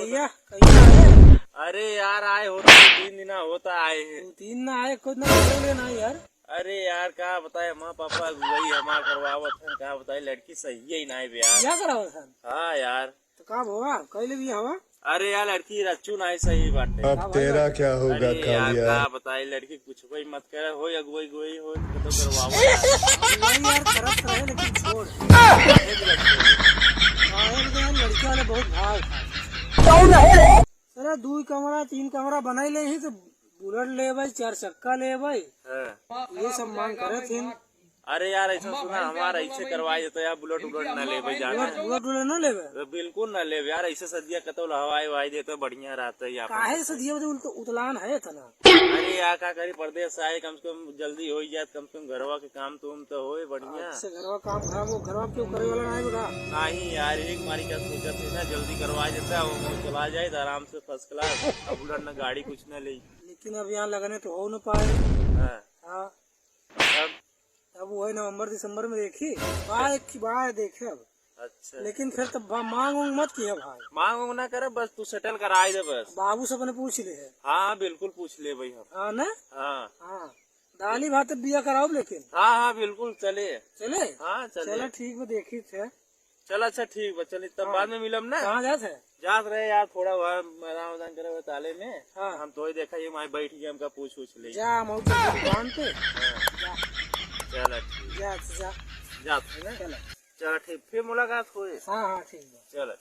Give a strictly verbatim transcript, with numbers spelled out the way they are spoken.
भैया, कहिया आए? अरे यार, आए होता दो तीन दिन होता आए हैं। दो तीन ना आए, कुछ ना बोले ना यार। अरे यार, का बताए, माँ पापा अगुवाई हमार करवावत हैं, का बताए, लड़की सही ही ना है यार। क्या करावत हैं? हाँ यार। तो का भवा, कइले बिया हवा? अरे यार, लड़की रच्चू नाहीं सही बाटे। अब तेरा क्या होगा, अरे यार, कालिया? का बताई, लड़की पूछबे मत करे, होई अगुवाई गुवाई होई, तो, तो करवावा। अगुवाई यार करत रहे, लेकिन छोड़। काहे के लड़की? काहे के यार, लड़की वाले बहुत भाव खाए। अरे, दुई कमरा, तीन कमरा बनाई लेही, तो बुलेट लेबै, चार चक्का लेबै। हाँ। ये सब मांग करे थे। अरे यार, ऐसा सुना, हमारा ऐसे करवाई देता यार, बुलेट उलेट ना लेबे जाना। बुलेट, बुलेट उलेट ना लेबे? अरे बिल्कुल ना लेबे यार, ऐसे सदिया कतौ हवाई हवाई देते बढ़िया रहता है यार। काहे सदिया में तो उत-, उतलान है इतना? अरे यार, का करी, परदेस से आए, कम से कम जल्दी हो जात, कम से कम घरवा के काम तुम तो होए बढ़िया। अच्छा, घरवा काम खराब हो, घरवा क्यों करे वाला ना है बेटा? नहीं यार, एक मारी का सोचा थे ना, जल्दी करवा देता, वो चला जाए तो आराम से first class। अब उलट ना गाड़ी कुछ ना ले। लेकिन अब यहाँ लगने तो हो ना पाए। हाँ। हाँ। अब तब वही नवंबर दिसंबर में देखी, बा एक की बा देखे अब। अच्छा। लेकिन फिर तब बा-, मांग उंग मत किया भाई। मांग उंग ना करे, बस तू settle कराई दे बस। बाबू से अपने पूछ ले है। हाँ, बिल्कुल पूछ ले भाई हम। हाँ ना? हाँ। हाँ। दाली भात बिया कराओ लेकिन। हाँ, हाँ, बिल्कुल चले। चले? हाँ, चले। चलो ठीक बा, देखी थे। चल, अच्छा, ठीक बा, चल, तब हाँ। बाद में मिलब ना। कहाँ जात है? जात रहे यार, थोड़ा वहाँ मैदान वैदान करे हुए ताले में। हाँ। हम तो ही देखा, ये माई बैठ गया, हमका पूछ, पूछ ले। जा, हम और चल दुकान पे। हाँ। जा। चल, ठीक। जा, जा। जात है ना? चल। चल, ठीक, फिर मुलाकात होए। हाँ, हाँ, ठीक बा। चल।